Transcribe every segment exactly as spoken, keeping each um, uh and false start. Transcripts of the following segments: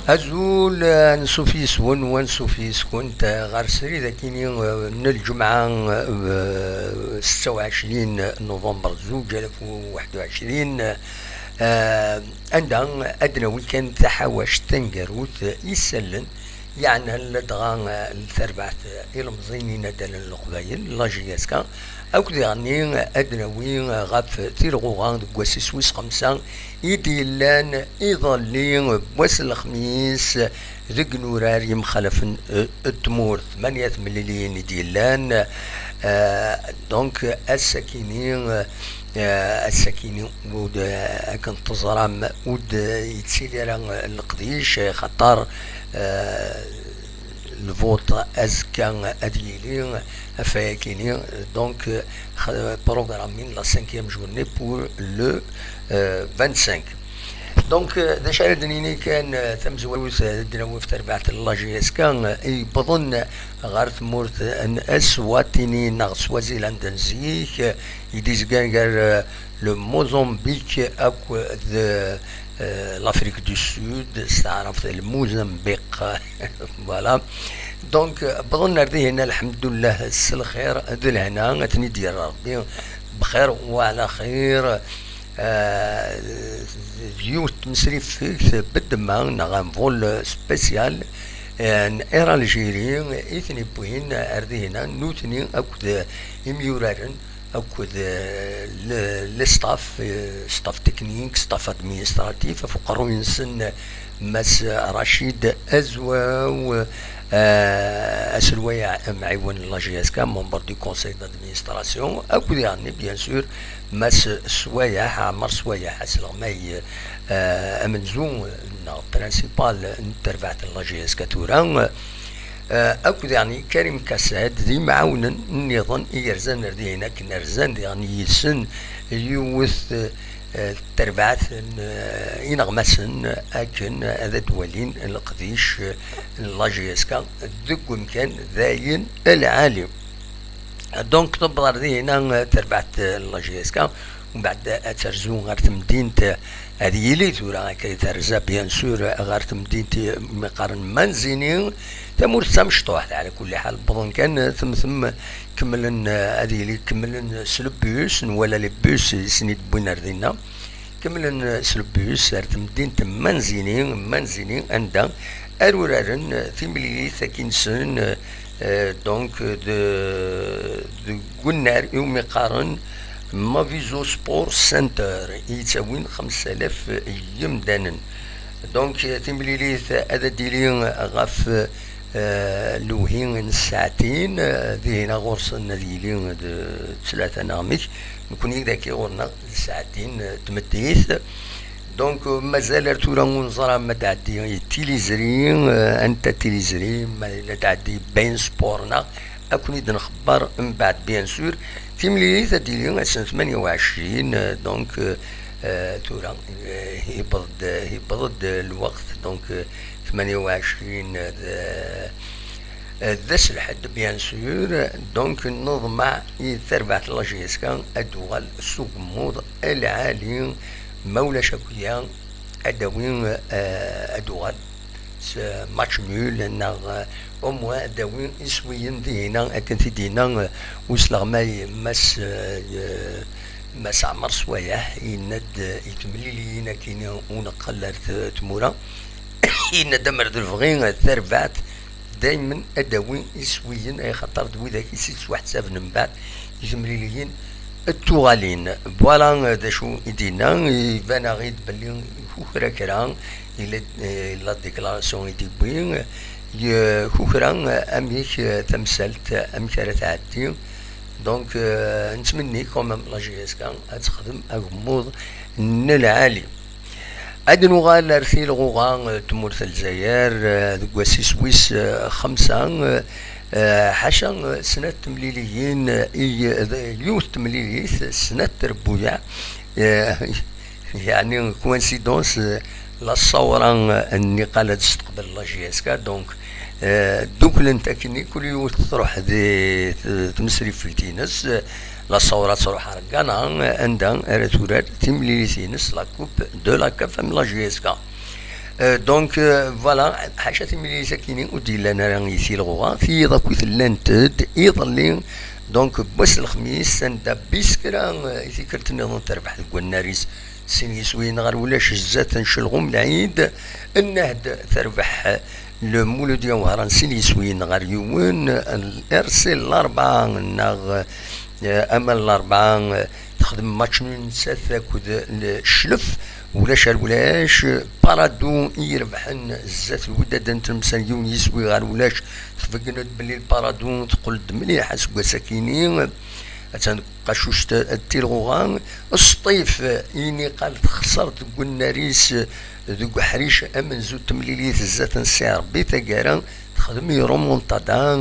Azul, eh, ansuf yis-wen, u ansuf yis-kunt, eh, ɣer srid akini, eh, n lǧemɛa, eh, setta u ɛecrin november zuǧ alaf u waḥed u ɛecrin, eh, anda ad d-nawi kan taḥawact taneggarut, eh, isallen, yeɛnan ladɣa, eh, tarbaɛt, eh, ilemẓiyen inaddalen n Leqbayel, la J S K, akked diɣenni ad d-nawi, eh, ɣef tilɣuɣa deg wass-is wis xemsa i d-yellan iḍelli, n wass n lexmis, deg inurar yemxalafen, eh, n tmurt, tmanya temliliyin i d-yellan. Eh, donc, ass-akini, eh, ass-akini, ur d-, akken teẓram, ur d-yettili ara leqdic, xaṭer, eh, lvuṭ azekka ad yili ɣef wayakini. Donc, eh, programmin la cinquième journée pour le, eh, vingt-cinq. Donc, eh, d acu ara d-nini kan, eh, tamezwarut, eh, ad d-nawi ɣef terbaɛt n la J S K, eh, yewwḍen ɣer tmurt n Eswatini neɣ Swaziland n zik, eh, i d-izgan gar, eh, le Mozambique akked, eh, l'Afrique du Sud, s taɛrabt le Mozambique. Voilà. Donc, eh, wwḍen ar dihin, lḥemdullah, s lxir d lehna, ad ten-id-yerr Rebbi bxir wa ɛla xir. Eh, yiwet n tmesrift beddema neɣ un vol spécial, eh, n Air Algérie i ten-iwwin ar dihina, nutni akked imyuraren, akked, eh, le, le staff, eh, staff technique, staff administratif, ɣef uqerruy-nsen Mass Rachid Azwaw, eh, aselway amɛiwen n la J S K, membre du conseil d'administration, akked diɣenni, bien sûr, Mass Swayeḥ, Ɛmer Swayeḥ, asleɣmay, eh, amenzu neɣ principal n terbaɛt n la J S K tura, eh, akked diɣenni Karim Kassad, d imɛawnen nniḍen i yerzan ar dihin akken rzan diɣen yid-sen yiwet, eh, terbaɛt n, eh, ineɣmasen akken ad d-walin leqdic n la J S K deg umkan d ayen lɛali. Donc, tewweḍ ar dihina, eh, terbaɛt, eh, n la J S K, umbeɛd ad terzu ɣer temdint, eh, ad yili tura akka i terza, bien sûr, ɣer temdint i mi qqaren Manzini. Tamurt d tamecṭuḥt, ɛla kulli ḥal, wwḍen kan, eh, temtem, kemmlen, eh, ad yili kemmlen s le bus, nwala les bus i sen-id-wwin ar dinna. Kemmlen s le bus ar temdint n Manzini, Manzini, anda ar uraren timlilit akin-nsen, eh, donc, de, deg unnar iwumi qqaren Maviso Sport Center, i yettawin xemsa alaf yimdanen. Donc, timlilit ad d-tili ɣef, eh, lewhi n ssaɛtin, eh, dihin ɣur-sen ad yili d tlata neɣ amek, nekni dagi ɣur-neɣ d ssaɛtin, eh, tmeddit. Donc, eh, mazal ar tura ur neẓra ma d-tɛeddi tiliẓri, eh, anta tiliẓri, ma la d-tɛeddi Bein Sport neɣ, ad ken-id-nxebber mbeɛd, bien sûr. Timlilit ad d-tili ass n tmanya u ɛecrin, eh, donc, eh, eh, tura, eh, yewweḍ-d, yewweḍ-d lweqt, donc, eh, tmanya u ɛecrin d, d ass lḥedd, bien sûr. Donc, neḍmeɛ i terbaɛt n la J S K ad d-tuɣal s ugemmuḍ lɛali, ma ulac akya, ad d-tawi, eh, ad d-tuɣal s match nul, neɣ, eh, au moins ad d-tawi iswiyen dihina, akken t-id-yenna, eh, usleɣmay Mass, eh, Mass Ɛmer Swayeḥ, yenna-d, eh, i temliliyin akkin uneqqel ar t-, tmura, yenna-d amer d lebɣi, eh, tarbaɛt, daymen ad d-tawi iswiyen, ay xaṭer d widak i s-yettwaḥsaben mbeɛd i temliliyin d tuɣalin. Voilà, eh, d acu i d-yenna, iban-aɣ-id belli ikukra kra, yella, eh, la déclaration i d-yewwi, ikukra, eh, amek, eh, tamsalt, eh, amek ara tɛeddi. Donc, eh, nettmenni quand même la J S K ad texdem agemmuḍ n lɛali. Ad nuɣal ar tilɣuɣa, eh, n tmurt n Lezzayer, eh, deg wass-is wis, eh, xemsa, eh, eh, ḥaca, eh, snat temliliyin, eh, i, d, yiwet temlilit, snat trebbuyaɛ, eh, yeɛni coïncidence, eh, la ssawra, eh, n niqal ad testeqbel la J S K, donc, eh, dduklent akkenni, kul yiwet truḥ di t-, tmesriffegt-ines, eh, la ssawra truḥ ar Ghana, eh, anda ara turar timlilit-ines, la Coupe de la CAF am la J S K. Euh, donc, euh, voilà, ḥaca timlilit akini ur d-yellan ara i tilɣuɣa, tiyiḍ akk i tellant-d iḍelli, donc, n wass n lexmis, anda bis kra, euh, i tikkelt nniḍen terbeḥ deg wannar-is sin yiswiyen ɣer ulac zdat n Celɣum Lɛid, nnah-d terbeḥ Lmuludya Wehran sin yiswiyen ɣer yiwen, R C Larebɛa neɣ, euh, Aman Larebɛa, euh, texdem match nul nettat akked Leclef, ulac ar ulac, Parado i irebḥen zdat Lwidad n Tlemsan yiwen yiswi ɣer ulac, tbeggen-d belli Parado teqqel-d mliḥ aseggas-akini, attan deg tqacuct n tilɣuɣa, Sṭif i niqal texṣer deg unnar-is deg uḥric amenzu n temlilit zdat n Si Rebbi taggara, texdem i remontada,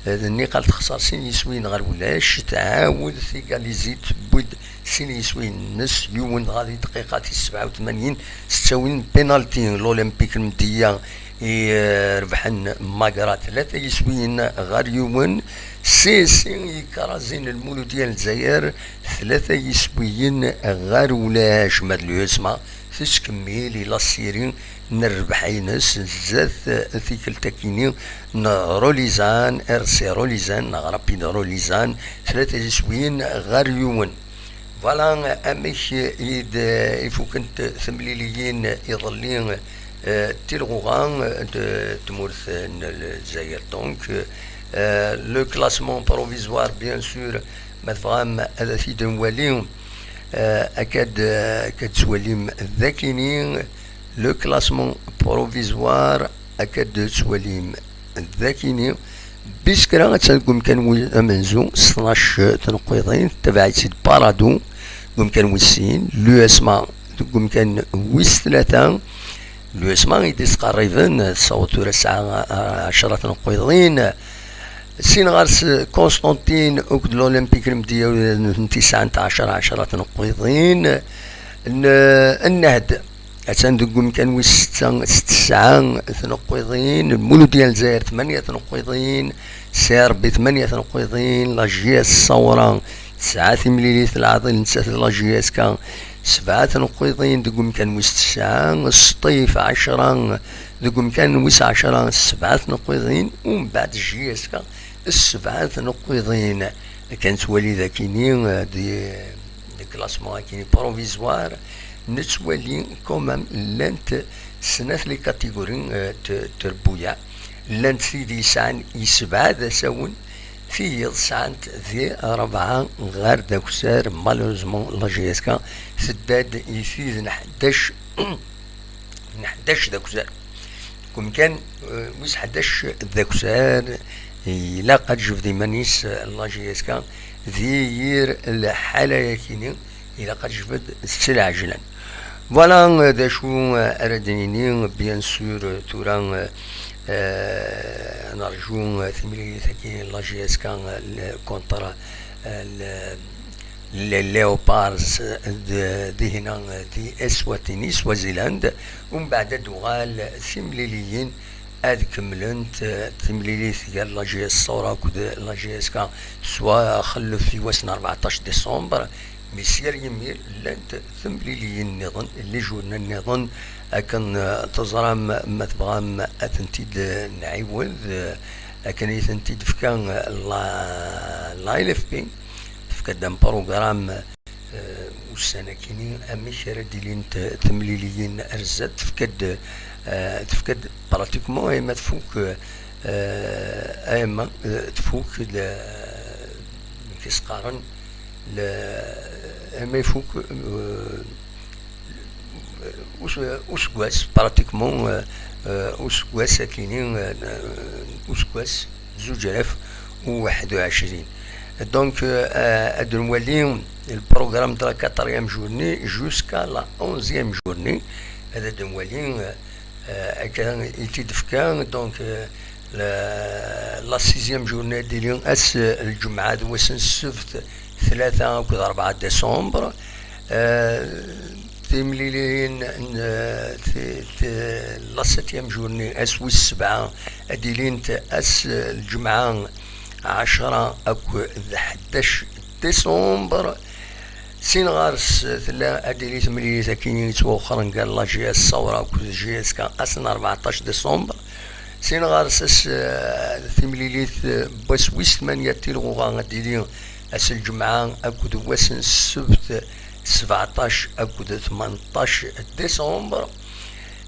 niqal texṣer sin yiswiyen ɣer ulac, tɛawed tigalizit, tewwi-d sin yiswiyen-nnes, yiwen dɣa di dqiqa tis sebɛa u tmanyin s ttawil n penalti, l'Olympique n Mdiyya i, eh, rebḥen Magra tlata yiswiyen ɣer yiwen, C C i yekrazen Lmuludya n Lezzayer tlata yiswiyen ɣer ulac, ma d l'U S M A tettkemmil i la série n rrbeḥ-ines zdat tikkelt-akini n Rolizan, R C Rolizan neɣ Rapid Rolizan, tlata yiswiyen ɣer yiwen. Voilà amek i d-, i fukent temliliyin iḍelli, eh, tilɣuɣa, eh, n tmurt n Lezzayer. Donc, eh, le classement provisoire, bien sûr, ma tebɣam ad t-id-nwali, eh, akka d-, akka d-twalim dakini, le classement provisoire, akka d-twalim dakini, bis kra attan deg umkan wi-, amenzu s tnac tneqqiḍin, tabaɛit-id Parado deg umkan wis sin, l'U S M A deg umkan wis tlata. L'U S M A i d-isqerriben, tessaweḍ tura tesɛa, eh, ɛecra tneqqiḍin. Sin ɣer-s Constantine akked l'Olympique n Mdiyya, nutenti sɛant ɛecra, ɛecra tneqqiḍin. N-, Nnahd attan deg umkan wis setta s tesɛa tneqqiḍin, Lmuludya n Lezzayer tmanya tneqqiḍin, Si Rebbi tmanya tneqqiḍin, la J S Ṣawra tesɛa timlilit leɛḍil nettat d la J S K, sebɛa tneqqiḍin deg umkan wis tesɛa, Sṭif ɛecra deg umkan wis ɛecra, sebɛa tneqqiḍin, umbeɛd J S K sebɛa tneqqiḍin. Akken twali dakini, eh, di, di classement akini provisoire, nettwali quand même llant snat les catégories, eh, t-, trebbuyaɛ. Llant tid yesɛan isebɛa d asawen, tiyiḍ sɛant di rebɛa ɣer d akessar. Malheureusement, la J S K tedda-d i tid n ḥdac, n ḥdac d akessar. Deg umkan, eh, wis ḥdac d akessar, ilaq ad tejbed iman-is, eh, la J S K di yir lḥala-yakini, ilaq ad tejbed s lɛejlan. Voilà, eh, d acu, eh, ara d-nini, bien sûr, eh, tura, eh, eh, nerju, eh, timlilit-agi n la J S K, eh, le-, contre, eh, le-, les Léopards, eh, d-, dihina, eh, di Eswatini, Swaziland. Umbeɛd ad d-uɣal timliliyin ad kemmlent, eh, timlilit gar la J S Ṣawra akked la J S K s axellef i wass n rbeɛṭac décembre. Mi s yir yimir llant temliliyin nniḍen, les journées nniḍen, akken, eh, teẓram, ma tebɣam ad tent-id, eh, nɛiwed, eh, akken i tent-id-tefka, eh, la, la L F P, tefka-d un programme, eh, ussan-akini, amek ara d-ilint temliliyin ar zdat, tefka-d, eh, tefka-d pratiquement, ayma tfuk, eh, ayma, eh, tfuk, le-, amek i s-qqaren, le-, ayma ifuk, eh, us-, useggas, pratiquement, eh, eh, useggas akini, eh, useggas zuǧ alaf u waḥed u ɛecrin. Donc, eh, ad nwali le programme de la quatrième journée jusqu'à la onzième journée. Ad, ad nwali, eh, eh, akka i t-id-tefka. Donc, eh, la, la sixième journée ad d-tili ass, eh, lǧemɛa d wass n ssebt, tlata akked rebɛa décembre. Eh, timliliyin n, eh, ti-, ti-, la septième journée, ass wis sebɛa, ad d-ilint ass, eh, lǧemɛa ɛecra akked ḥdac décembre. Sin ɣer-s tella ad d-tili temlilit akkin yettwawexxren gar la J S Saura akked J S K ass n rbeɛṭac décembre. Sin ɣer-s ass, eh, timlilit, eh, n wass wis tmanya n tilɣuɣa ad d-tili ass n lǧemɛa akked wass n ssebt sebɛṭac akked tmenṭac décembre.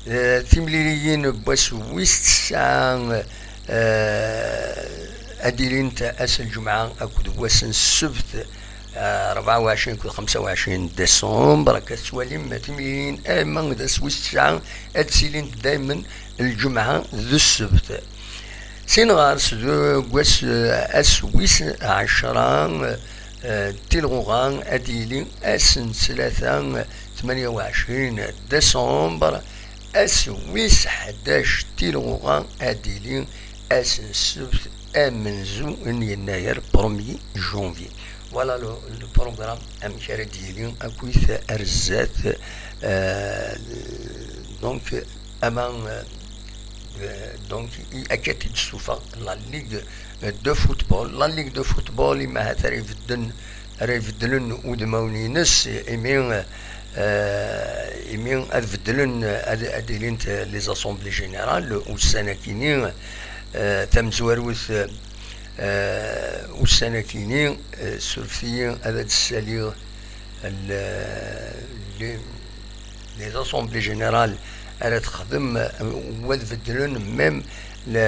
Eh, timliliyin n wass wis tesɛa, eh, ad d-ilint ass n lǧemɛa akked wass n ssebt, eh, rebɛa u ɛecrin akked xemsa u ɛecrin décembre. Akka tettwalim timliliyin, ama d ass wis tesɛa ad d-ilint daymen lǧemɛa d ssebt. Sin ɣer-s deg wass, eh, ass wis ɛecra, eh, tilɣuɣa ad d-yili ass n ttlata, eh, tmanya u ɛecrin décembre, ass wis ḥdac tilɣuɣa ad d-yili ass n ssebt amenzu n yennayer, premier janvier. Voilà le, le programme amek ara d-yili akkit ar zdat, eh, donc, ama, eh, donc, i-, akka i d-tessufeɣ la Ligue de football. La Ligue de football, imahat ara ibeddlen, ara ibeddlen udmawen-ines, imi, eh, imi ad beddlen, ad, ad ilint les assemblées générales ussan-akini, eh, tamezwarut, eh, ussan-akini, eh, surfet-iyi ad d-ssaliɣ le, le, les assemblées générales ara texdem, euh, wa ad beddlen même le,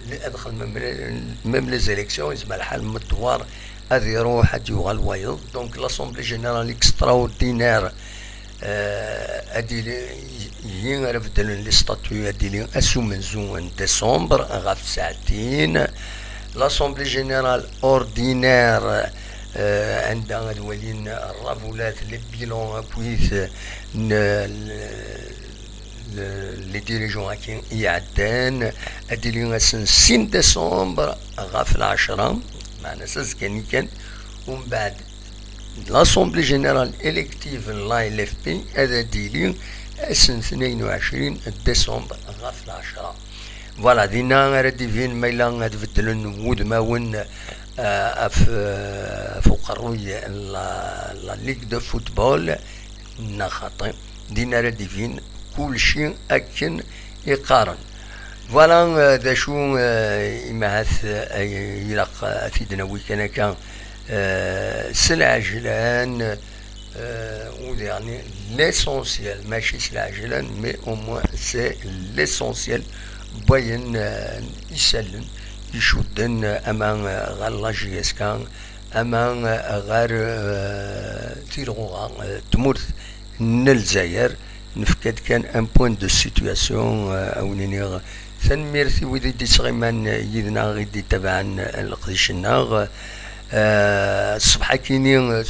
le, ad xedmen même les élections, yezmer lḥal meddwar ad iruḥ ad yuɣal wayeḍ. Donc l'assemblée générale extraordinaire, euh, ad ili, yi ara beddlen les statuts, ad ili ass umenzu n décembre ɣef tsaɛtin. L'assemblée générale ordinaire, euh, anda ad walin rrabulat, les bilans akkit n, n, les dirigeants-agi iɛeddan, ad d-ili ass n sin décembre ɣef lɛecra, meɛna s azekka-nni kan, umbeɛd l'assemblée générale élective n la L F P ad d-ili ass n tnayen u ɛecrin décembre ɣef lɛecra. Voilà, dinna ara d-ibin ma yella ad beddlen wudmawen, eh, af, eh, af uqerruy n la, la Ligue de football, neɣ xaṭi. Dinna ara d-ibin kulci akken i qqaren. Voilà, eh, d acu, eh, imahat, eh, ay ilaq, eh, ad t-id-nawi kan akka, eh, s lɛejlan, euh, ou dernier, l'essentiel, mačči s lɛejlan, mais au moins c'est l'essentiel n wayen, euh, isallen, icudden, euh, ama, euh, ɣer la J S K, ama, euh, ɣer, euh, tilɣuɣa, euh, tmurt n Lezzayer. Nefka-d kan un point de situation, euh, a wen-iniɣ tanemmirt i wid i d-ittɣiman yid-neɣ i d-ittabaɛen leqdic-nneɣ. Euh, ṣṣbeḥ-akini, euh,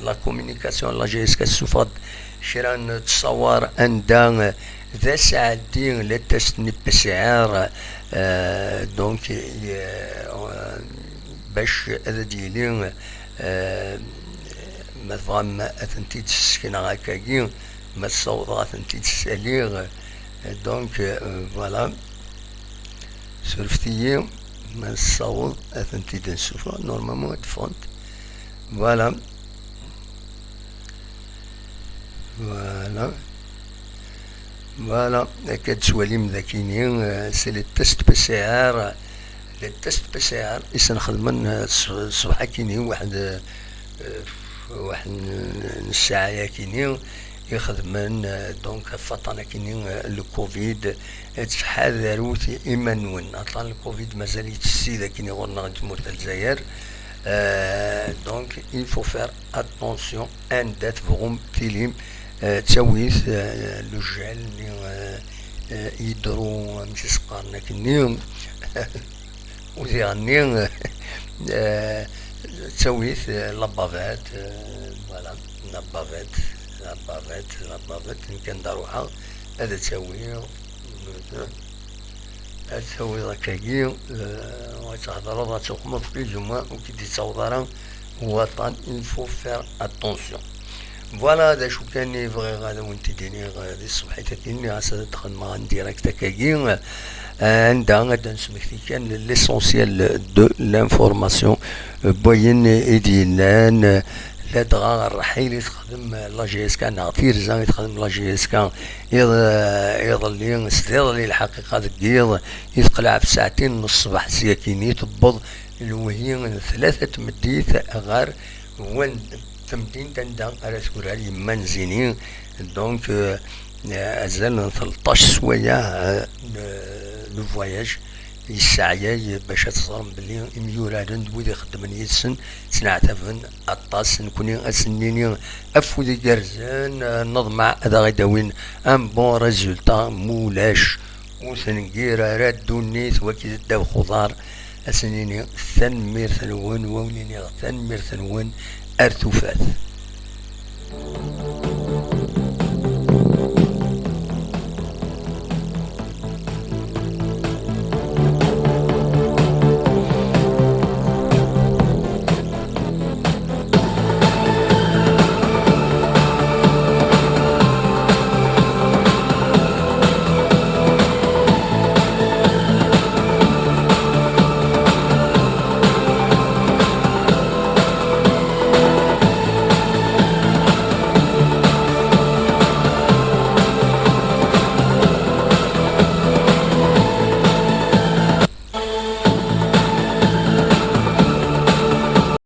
la communication, la J S K tessufeɣ-d kra n ttṣawar anda, euh, d aseɛdi les tests n P C R, euh, donc, euh, bac ad d-yili, euh, ma tebɣam ad tent-id-ssekneɣ akkagi, ma ssawḍeɣ ad tent-id-ssaliɣ. Donc, euh, voilà. Surfet-iyi, ma nessaweḍ ad tent-id-nessufeɣ, normalement ad d-ffɣent. Voilà. Voilà. Voilà, akka d-tettwalim d akini, euh, c'est les tests P C R. Les tests P C R i sen-xedmen, euh, ṣ-, ṣṣbeḥ akini, waḥed, euh, waḥed n, n ssaɛa akini, i xedmen, euh, donc, ɣef waṭṭan akini, euh, le covid, ttḥadarut iman-nwen. Aṭṭan le covid mazal yettessi d akini ɣur-neɣ di tmurt n Lezzayer. Euh, donc, il faut faire attention anda tebɣum tilim, euh, ttawit, euh, le gel-nni, euh, euh, hydro, amek i s-qqaren akkenni, udiɣ-nni, euh, ttawit, euh, la bavette, euh, voilà, la bavette, la bavette, la bavette, nekk anda ruḥeɣ, ad ttawiɣ, ad tawiḍ akkagi, euh, ad thedreḍ, ad tuxmeḍ, plus ou moins, ur k-id-yettaweḍ ara waṭṭan, il faut faire attention. Voilà, d acu kan i bɣiɣ ad awen-t-id-iniɣ, euh, di tṣebḥit-agi-nni, ɣas ad d-xedmeɣ en direct akkagi, euh, anda ad d-nesmekti kan l'essentiel de l'information, euh, n wayen i d-yellan, euh, Ladɣa rrḥil i texdem la J S K, neɣ tirza i texdem la J S K iḍ-, iḍelli, s tiḍelli lḥaqiqa deg yiḍ, i teqleɛ ɣef ssaɛtin n ṣṣbeḥ, syakin i tewweḍ lewhi n tlata tmeddit ɣer wan-, temdint anda ara turar yemma n Zini. Donc, euh, azal n tleṭṭac sswayeɛ, euh, n, n voyage yesseɛyay, bac ad teẓrem belli imyuraren d wid ixeddmen yid-sen ttneɛtaben aṭas. Nekkni ad sen-nini afud igerrzen, euh, neḍmeɛ ad aɣ-id-awin un bon résultat, ma ulac ur tengir ara ddunit wagi d ddabex uḍar. Ad sen-nini tanemmirt-nwen, wa wen-iniɣ tanemmirt-nwen, ar tufat.